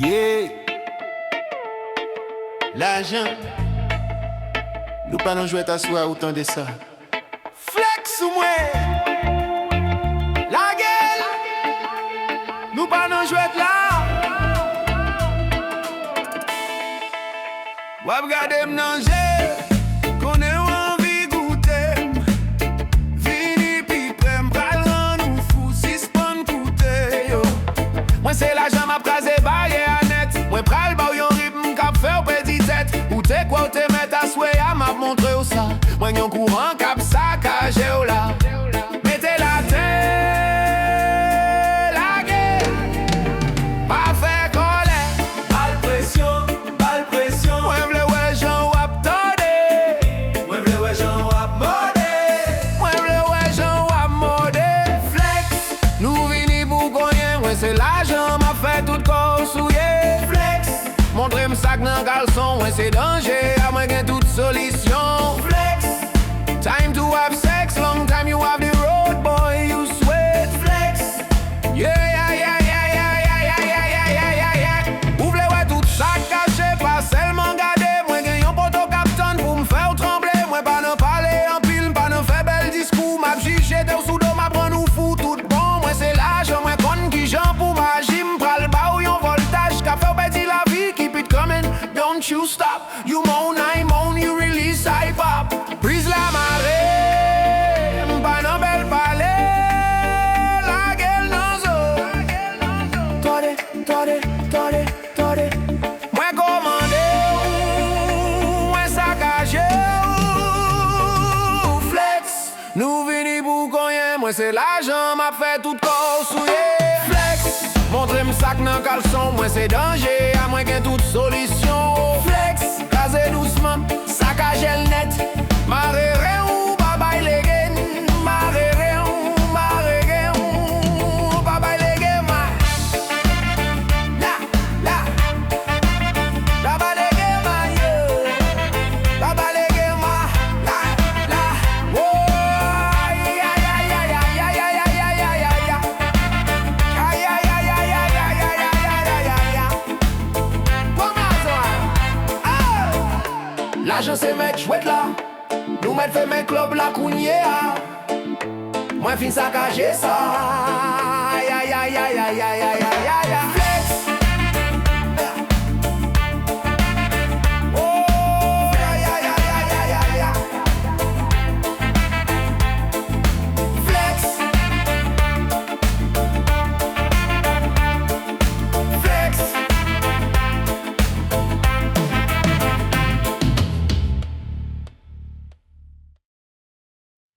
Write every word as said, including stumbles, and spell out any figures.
Yeah. Lajan. Nou pa nan jwèt aswè a, ou tande sa. Flex sou mwen. Lage l. Nou pa nan jwèt la. W ap gade m nan je. Konnen w anvi goute m. Vini pi pre, m pral rann ou fou, sispann koute yo. Mwen se lajan, m ap kraze baryè a nèt. Mwen pral ba w yon ritm k ap fè w pèdi tèt. Ou te kwè w te mèt, aswè a m ap montre w sa. Mwen gen yon kouran k ap sakaje w la. Mete l atè, lage. Pa fè kòlè. Ba l presyon, ba l presyon. Mwen vle wè jan w ap tòde. Mwen vle wè jan w ap mòde. Mwen vle wè jan w ap mòde. Flex. Nou vini pou konyen, mwen se lajan, m ap fè tout kò w souye. Flex. Montre m sa k nan kalson, mwen se danje a, mwen gen tout solisyon. Flex. Time to have sex, long time you have the road, boy, you sweat. Flex. Yeah, yeah, yeah. Ou vle wè tout sa k kache, pa sèlman gade, mwen gen yon poto k ap tann pou m fè w tranble. Mwen pa nan pale anpil, m pa nan fè bèl diskou, m ap jis jete w sou do, m ap rann ou fou tout bon. Mwen se lajan, mwen konn kijan pou m aji, m pral ba w yon vòltaj k ap fè w pèdi lavi. Keep it coming, don't you stop. You moan, I moan, you release, I pop. Priz la mare, m pa nan bèl pale, lage l nan zo. Tòde, tòde, tòde, tòde. Mwen komande w, mwen sakaje w. Flex. Nou vini pou konyen, mwen se lajan, m ap fè tout kò w souye. Flex. Montre m sa k nan kalson, mwen se danje a, mwen gen tout solisyon. Flex. Kraze dousman, sakaje l nèt. Mare ren ou pa bay legen. Mare ren ou, mare ren ou pa bay legen, man. La, la. La ba legen, man, yo. La ba legen, man. La, la. Oh, ay, ay, ay. Ay, ay, ay, ay. Pran mazon an. Oh! Lajan se mèt jwèt la. Nou mèt fèmen klèb la kounye a. Mwen fin sakaje sa. Ay, ay, ay.